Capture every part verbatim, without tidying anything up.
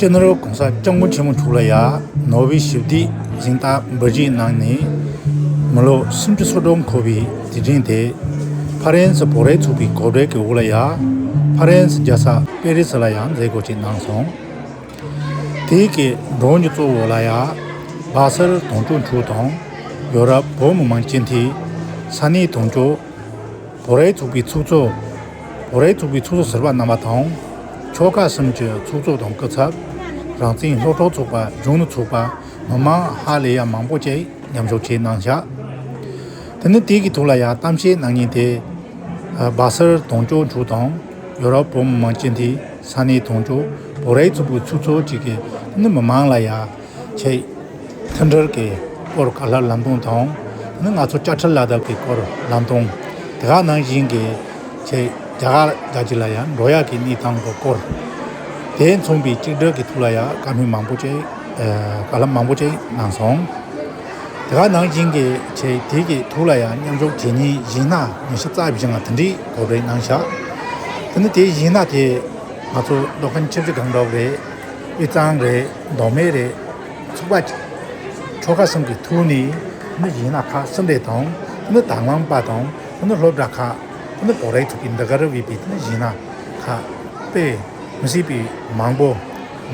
སྤྱི་ནོར་༸གོང་ས་༸སྐྱབས་མགོན་ཆེན་པོ་མཆོག་ལ་ཡ་ནོ་བྷེལ་ཞི་བདེའི་གཟེངས་རྟགས་འབུལ་བཞེས་གནང་ནས་མི་ལོ་སུམ་ཅུ་སོ་དྲུག་འཁོར་བའི་དུས་དྲན་དེ་ཧྥ་རན་སི་བོད་རིགས་ཚོགས་པའི་གོ་སྒྲིག་གི་འོག་ལ་ཡ་ཧྥ་རན་སི་རྒྱལ་ས་པེ་རི་སི་ལ་ཡ་མཛད་སྒོ་ཅིག་གནང་སོང་། དེའི་གི་མགྲོན་གྱི་གཙོ་བོ་ལ་ཡ་སྦ་སལ་དོན་གཅོད་མཆོག་དང་ཡོ་རོབ་བོད་མི་མང་སྤྱི་འཐུས། ས་གནས་དོན་གཅོད། བོད་རིགས་ཚོགས་པའི་ཚོགས་གཙོ། བོད་རིགས་ཚོགས་པའི་ཚོགས་གཙོ་ཟུར་པ་རྣམ་པ་དང་། ཆོལ་ཁ་གསུམ་གྱི་ཚོགས་གཙོ་དང་སྐུ་ཚབ། རང་བཙན་སློབ་ཕྲུག་ཚོགས་པ། གཞོན་ནུ་ཚོགས་པ། མི་མང་ཧ་ལས་ཡ་མང་པོ་ཅིག་མཉམ་ཞུགས་བྱས་གནང་བཞག་དེ་ནི་དེ་གི་ཐོག་ལ་ཡ་གཏམ་བཤད་གནང་མཁན་དེ། སྦ་སལ་དོན་གཅོད་མཆོག་དང་ཡོ་རོབ་བོད་མི་མང་སྤྱི་འཐུས། ས་གནས་དོན་གཅོད། བོད་རིགས་ཚོགས་པའི་ཚོགས་གཙོ་བཅས་ཀྱིས་དེ་ནི་མི་མང་ལ་ཡ་ཆེད་མཐུན་སྒྲིལ་གྱི་སྐོར། བཀའ་སློབ་ལམ་སྟོན་དང་། དེ་ནི་ང་ཚོ་དཔྱ་ཁྲལ་ལག་དེབ་ཀྱི་སྐོར་ལམ་སྟོན། དེ་ག་ནང་བཞིན་གྱི་ཆེད་རྒྱ་གར་རྒྱལ་སྤྱི་ལ་ཡང་འགྲོ་ཡག་གི་གནས་སྟངས་ཀྱི་སྐོར། དེ་མཚུངས་པའི་གཅིག་སྒྲིལ་གྱི་ཐོག་ལ་ཡང་བཀའ་མོལ་མང་པོ་ཅིག་ཨ། བཀའ་སློབ་མང་པོ་ཅིག་གནང་སོང་། དེ་ག་ནང་བཞིན་གྱི་ཆེད་དེ་གི་ཐོག་ལ་ཡང་མཉམ་ཞུགས་བྱེད་མཁན་གཞས་སྣ་ཉི་ཤུ་རྩ་བཞི་ལྔ་དེ་འདྲའི་གོ་སྒྲིག་གནང་བཞག་དེ་ནི་དེའི་གཞས་སྣ་དེ་ང་ཚོ་མདོ་ཁམས་ཆུ་བཞི་སྒང་དྲུག་རེད། དབུས་གཙང་རེད། མདོ་སྨད་རེད། ཚོགས་པ་ཆོལ་ཁ་གསུམ་གྱི་ཐོག་ནས་ནི་གཞས་སྣ་ཁག་གསུམ་རེ་དང་། ནི་དང་བླངས་པ་དང་། ནི་སློབ་གྲྭ་ཁག་ནི་བོད་རིགས་ཚོགས་པའི་འདི་ག་རུ་བོས་པའི་ནི་གཞས་སྣ་ཁག་དཔེ་མི་སྲིད་པའི་མང་པོ་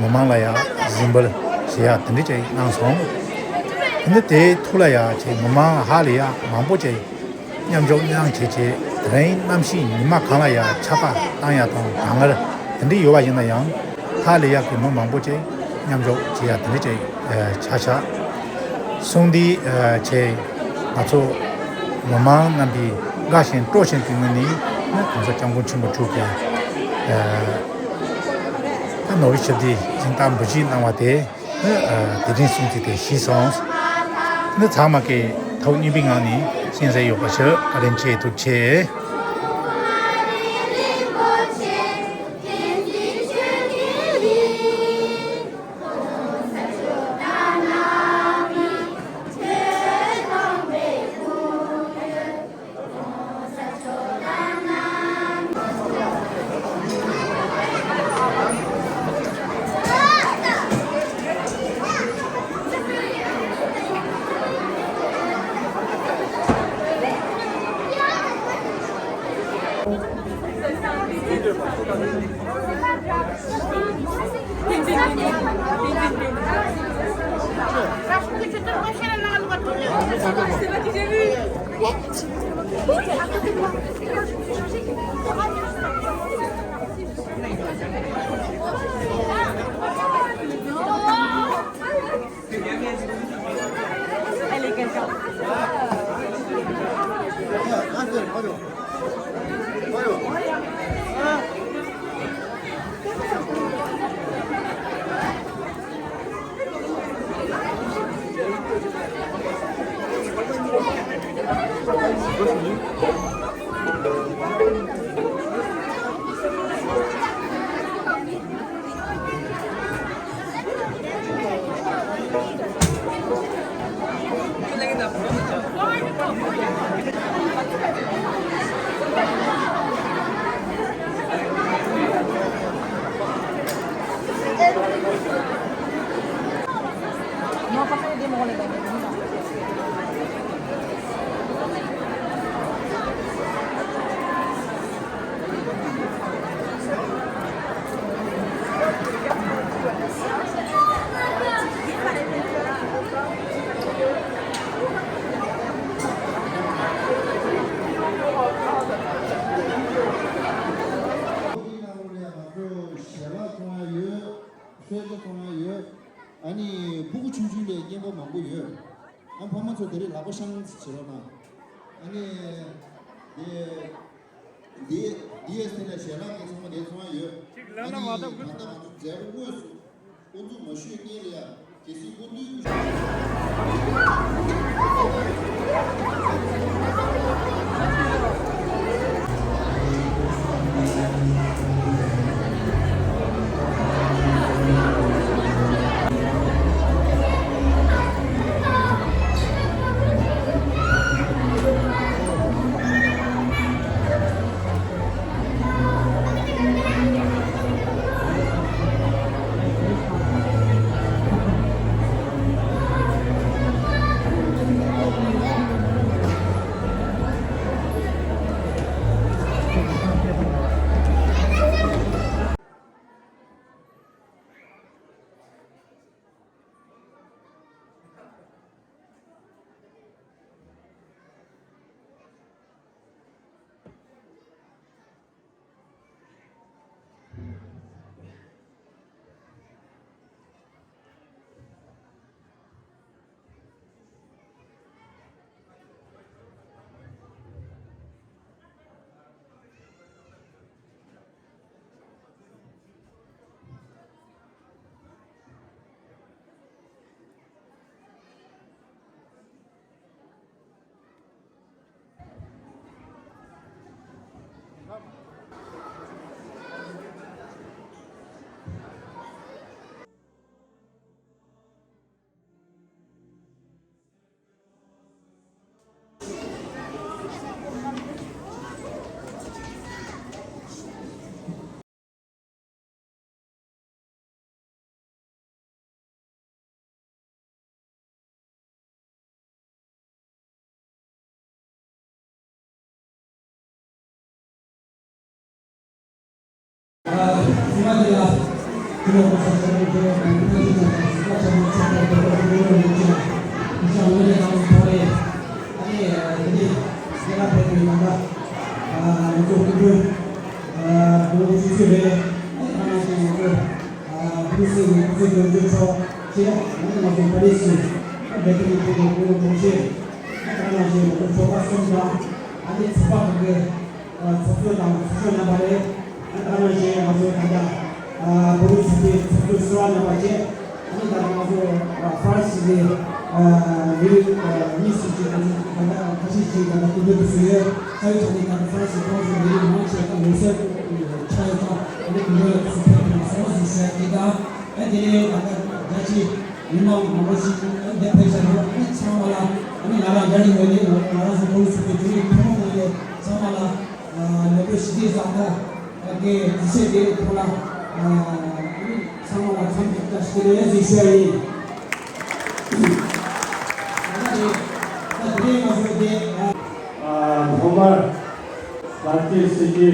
མི་མང་ལ་ཡང་གཟིགས་འབུལ་བྱེད་ཡ་དེ་འདྲ་ཅིག་གནང་སོང་། ནི་དེའི་ཐོག་ལ་ཡང་ཆེད་མི་མང་ཧ་ལས་ཡ་མང་པོ་ཅིག་མཉམ་ཞུགས་གནང་བྱས་བྱས། དེ་རིང་གནམ་གཤིས་ཉི་མ་གང་ལ་ཡང་ཆར་པ་བཏང་ཡ་དང་གངས་ངར་དེ་འདྲ་ཡོད་པ་ཡིན་ན་ཡང་ཧ་ལས་ཡག་གི་མི་མང་པོ་ཅིག་མཉམ་ཞུགས་བྱེད་ཡ་དེ་འདྲ་ཅིག་ཆགས་ཤག་གསུང་འདི་ཆེད་ང་ཚོ་མི་མང་རྣམ་པས་དགའ་བཞིན་སྤྲོ་བཞིན་དུ་ངོས་ནས་ནི་༸གོང་ས་༸སྐྱབས་མགོན་ཆེན་པོ་མཆོག་གི་ནོ་བྷེལ་ཞི་བདེའི་གཟེངས་རྟགས་འབུལ་བཞེས་གནང་བ་དེ། ནི་དེ་རིང་སྲུང་བརྩི་དེ་ཞུས་སོང་། ནི་ཚང་མ་གིས་ཐུགས་མཉེས་པའི་ངང་ནས་གསན་གཟིགས་ཡོད་པ་ཞུ། བཀའ་དྲིན་ཆེ། ཐུགས་རྗེ་ཆེ། གསོལ་ཇ་བཏང་ཡ་ཡོད། ཨ་ནི་སྤུ་གུ་ཆུང་ཆུང་ལ་སྙན་པོ་མང་པོ་ཡོད། ཨ་ཕ་མ་ཚོ་དེ་རིང་ལག་པ་བཤང་བྱེད་རོགས་གནང་། ཨ་ནི་དེ་དེ་དེ་ཡས་དེ་ལ་ཞལ་ལག་གི་ཚང་མ་དེ་ཚོང་ཡ་ཡོད། ཅིག་ལབ་ན་མ་གཏོགས། ཨ་ནི་ད་ལྟ་ང་ཚོ་མཛད་སྒོ་དངོས་སུ་འགོ་འཛུགས་མ་ཞུས་སྔོན་ལ་ཡ། ཚང་མ་འདི་ལ་ཁྱེད་རང་གོང་ས་སྐྱབས་མགོན་ཆེན་པོ་དང་ཐུགས་རྗེ་ཅན་དང་གཟིགས་པ་ཆེན་པོ་མཆོག་གི་བདེ་བར་འགྲོ་བའི་ལུགས་ཀྱི་ཡིག་ཆ་ངོས་ལེན་གནང་བའི་ཐོག་ནས། ཨ་ནི་དེ་ནས་རྒྱལ་ཁབ་ཕེབས་པའི་ནང་ལ་ང་ཚོ་སྐུ་མགྲོན་ལོ་བཅུ་ཚོད་རེད། ཨ་ནི་ང་ཚོ་ང་ཚོ་ཨ་ཕུན་སུམ་ཚོགས་ཀྱི་སྐུ་ཚེ་མདུན་སྐྱོད་ཆོག་ཅེས་ང་ཚོ་ང་ཚོ་པ་རི་སི་ཨ་འབྲེལ་མཐུད་ཀྱི་ཐོག་ནས་སྐུ་ངོ་དྲུང་ཆེ་ཨ་ང་ཚོ་ང་ཚོ་ཚོགས་པ་གསུམ་དང་ཨ་ནི་ཚོགས་པ་ཁག་གི་ཚོགས་གཙོ་དང་ཚོགས་གཙོ་རྣམ་པ་རེད། ཨ་ནི་ད་ནང་བཞིན་ང་ཚོ་ད་ལྟ་ཨ་བོད་རིགས་ཚོགས་པའི་ཚོགས་གཙོ་ཟུར་པ་རྣམ་པ་བཅས། ཨ་ནི་ད་ང་ཚོ་ཨ་ཧྥ་རན་སི་གི་ཨ་མི་རིགས་ཨ་གཉིས་སུ་ཅིག་ད་ལྟ་ཁ་ཤས་ཅིག་ད་ལྟ་སྐུ་མདུན་དུ་བསུ་ཡོད། ས་ཡོད་ཐོག་ནས་ད་ལྟ་ཧྥ་རན་སི་ཁོངས་སུ་མི་རིགས་མང་ཆེ་བ་ལོ་གསར་ཆགས་ཡོད་ཙང་ཨ་ནི་སྐུ་མདུན་ལ་སྐུ་ཕེབས་དང་གསོལ་བ་ཞུ་ཞུ་ཡ་དེ་དང་། ཨ་དེ་ནས་ད་ལྟ་རྒྱ་ཆེ་མི་མང་མང་པོ་ཞིག་ཨ་འདིར་ཕེབས་ཤག་ཨ་ནི་ཚང་མ་ལ་ཨ་ནི་ང་རང་རྒྱ་རིགས་ངོས་ནས་ང་རང་ཚོ་བོད་རིགས་ཚོགས་པའི་འབྲེལ་ཡོད་ཐུན་མོང་ངོས་ནས་ཚང་མ་ལ་ཨ་ལོ་འབྲས་ཞི་བདེ་བཟང་པོ། ཨ་དེ་དུས་ཚོད་དེའི་ཐོག་ལ་ཨ་ཚང་མ་ལ་འཚམས་འདྲི་བཀྲ་ཤིས་བདེ་ལེགས་ཞེས་ཞུ་ཡ་ཡིན། ད་དེ་རིང་ང་ཚོ་དེ་ཨ་ཐོག་མར་ལ་རྒྱལ་སྲས་ཀྱི་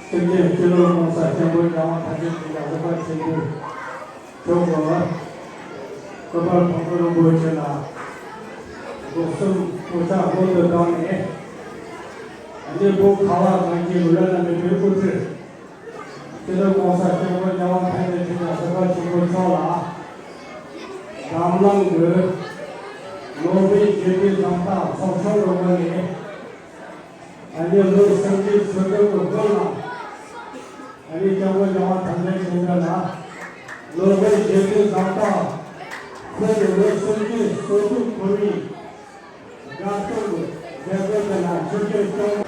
སེང་ཆེན་སྤྱི་ནོར་༸གོང་ས་༸སྐྱབས་མགོན་རྒྱལ་དབང་ཐམས་ཅད་མཁྱེན་ཅིང་གཟིགས་པ་ཆེན་པོ་མཆོག་གི་སྐུ་པར་མཐོང་གྲོལ་རིན་པོ་ཆེ་ལ་སྒོ་གསུམ་སྐུ་ཕྱག་སྔོན་དུ་བཏང་ནས། ཨ་ནི་བོད་ཁ་བ་གངས་ཅན་མི་ལ་ན་མེད་པའི་དབུ་ཁྲིད་སྤྱི་ནོར་༸གོང་ས་༸སྐྱབས་མགོན་རྒྱལ་དབང་ཐམས་ཅད་མཁྱེན་ཅིང་གཟིགས་པ་ཆེན་པོ་མཆོག་ལ་འཛམ་གླིང་གི་ནོ་བེལ་ཞི་བདེའི་གཟེངས་རྟགས་ཚོགས་ཆུང་གི་ངོས་ནས། ཨ་ནི་ལོ་སུམ་ཅུའི་འཚོ་བསྟུན་གྱི་སྒོ་ནས། ཨ་ནི་༸སྐྱབས་མགོན་རྒྱལ་དབང་ཐམས་ཅད་མཁྱེན་ཅིང་ལ་ནོ་བེལ་ཞི་བདེའི་གཟེངས་རྟགས་ཁོང་གི་ལོ་སུམ་ཅུའི་འཚོ་བསྟུན་ཁོར་ཡུག་དགའ་སྟོན་གྱི་མཛད་སྒོ་དེ་ལ་ཆིབས་བསྒྱུར་གནང་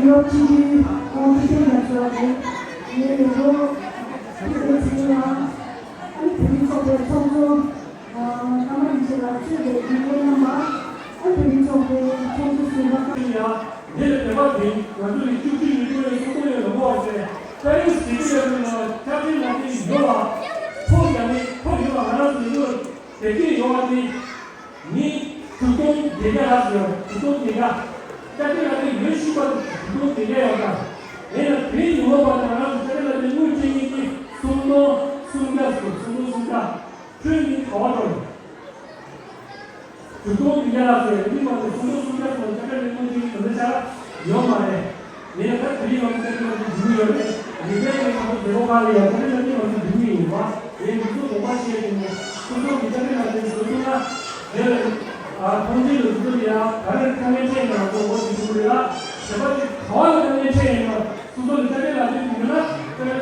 ཡུ་རོབ་སྤྱི་འཐུས་ཁོང་ཆུ་ཚོད་ལ་འབྱོར་རེད། ངས་ལས་འགོ་ཐུགས་རྗེ་ཆེ་ལ། ཨ་ནི་བོད་རིགས་ཚོགས་པའི་ཚོགས་གཙོ་ཨ་ཀརྨ་རིན་ཆེན་ལགས་གཙོས་པའི་དགེ་རྒན་རྣམ་པ། ཨ་བོད་རིགས་ཚོགས་པའི་ཚོགས་གཙོ་ཟུར་པ། ཡ། དེ་ལས་དེ་བར་དེ་ང་ཚོ་ནི་བཅུ་གཅིག་ཉིན་མོའི་སྲུང་སྐྱོབ་ཡོད་ལ་མོ་བ་ཚེ་ད་རིང་ཟིན་གྱི་ཡོད་ལ་ཕྱག་ཕྲེང་ལ་དེ་ཡོད་ལ་ཕོག་ཀྱང་ནི་ཕོག་ཡོད་ལ་ང་རང་ཚོ་ཡོད་དེ་སྐད་ཡོད་བ་དེ། ནི་དྲུག་སྟོང་བརྒྱད་བརྒྱ་ལ་ཟེར། དྲུག་སྟོང་བརྒྱད་བརྒྱ། ལྕགས་རི་ལ་ནི་ཡོད་ཤི་བ་དྲུག་སྟོང་བརྒྱད་བརྒྱ་ཡོད་ཀྱང་། ཡིན་ན་དེའི་ཡོང་བ་དང་ང་ཚོ་ལྕགས་རི་ལ་ནི་དངུལ་སྤྲད་མཁན་གྱི་སུམ་སྟོང་སུམ་བརྒྱ་སུ་སུམ་སྟོང་སུམ་བརྒྱ། ཁྱོད་ནི་ག་བ་འགྲོ། དྲུག་སྟོང་བརྒྱད་བརྒྱ་ལ་ཟེར་ནི་མ་ནི་སུམ་སྟོང་སུམ་བརྒྱ་སུ་ལྕགས་རི་ལ་ནི་དངུལ་སྤྲད་མཁན་དེ་འདྲ་ཆ་ཡོད་མ་རེད། ངས་ད་དེ་རིང་ང་ཚོ་ལྟ་གྲུབ་ལ་འགྲིག་ཡོད་རེད། ཡིན་ནའི་ངས་ང་ཚོ་བདེ་པོ་ག་ལ་ཡང་ད་རེས་ལ་ནི་ང་ཚོ་འགྲིག་གི་ཡོད་པ། ངས་མི་ཚོ་དགོངས་པ་བཞེས་བྱུང་ནས་སོ་སོ་གི་ལྟ་གྲུབ་ལ་དེ་བཟོ་ཐུབ་ན་དེ་ལ་ཨ་ཁོང་ཚོའི་ལུགས་སྲོལ་ཡ་ག་རེ་དཀའ་ངལ་འཕྲད་ཡིན་ན་ང་ཚོ་འོ་དེ་ཞུ་གི་རེད་ལ། གཞན་པ་ཅིག་ག་བ་ལ་དཀའ་ངལ་འཕྲད་ཡིན་ན་སོ་སོ་གི་ལྟ་གྲུབ་ལ་དེ་ཡོད་ན་དཀའ་ངལ།